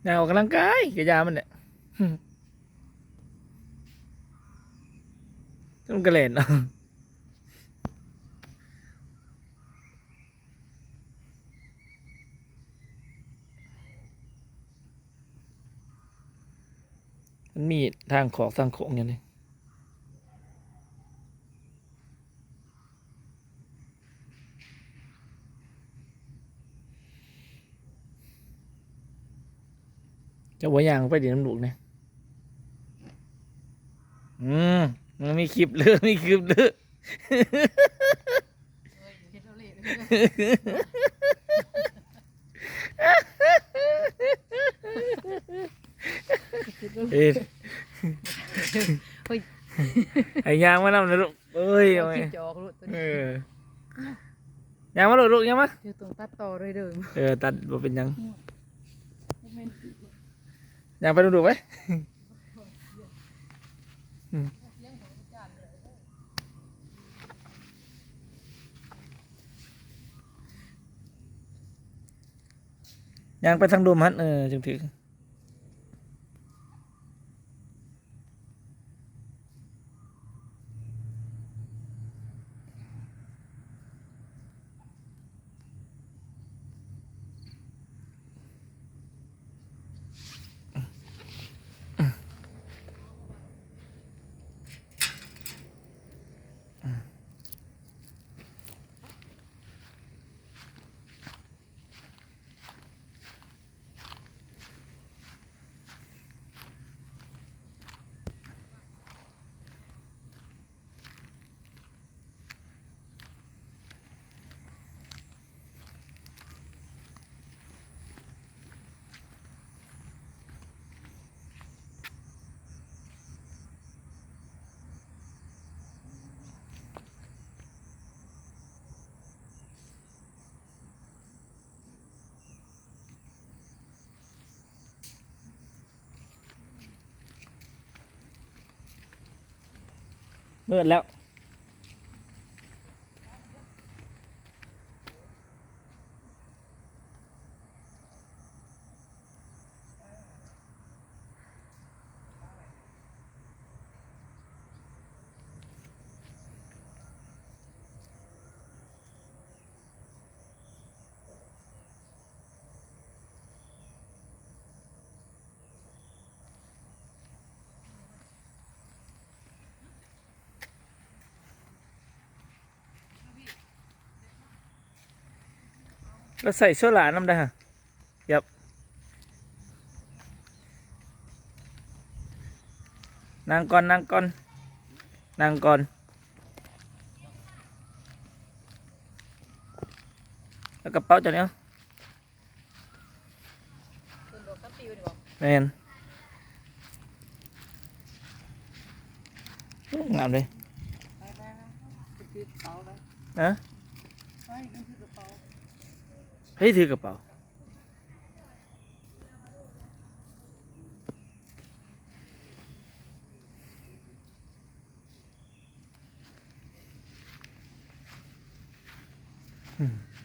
ຍ່າງອອກກຳລັງກາຍກະຢ່າມັນແຫຼະ ມັນກະແລ່ນເນາະ. ມັນມີທາງຄອກທາງໂຄ້ງຢູ່ນີ້ ເຈົ້າບໍ່ຍ່າງໄປຫຼິ້ນນຳລູກແດ່? ອືມ ມັນມີຄລິບເລີ ມີຄລິບເລີ. ເອີ ເຮີ້ຍ ໃຫ້ຍ່າງມານຳນະລູກ. ເອີຍ ເອົາ ເອົາ ຄລິບຈະອອກໂລດໂຕນີ້ ເອີ ຍ່າງມາໂລດລູກ ຍ່າງມາ ເດີ ຕ້ອງຕັດຕໍ່ເດີ ເດີ ເອີ ຕັດບໍ່ເປັນຫຍັງ ອືມ ຍ່າງໄປດູໆ ໄປ ອືມ ຍ່າງໄປທາງດົມຫັ້ນ ເອີ ຈຶ່ງຖືກ. ມືດແລ້ວ. ລະໃສ່ໂຊລານຳໄດ້ຫະ ຢາກ ນັ່ງກ່ອນ ນັ່ງກ່ອນ ນັ່ງກ່ອນ ແລ້ວກະເປົາເຈົ້ານີ້. ແມ່ນ ໂອ້ ງາມເດ້ ຮະ ໃຜຖືກະເປົາ? ອືມ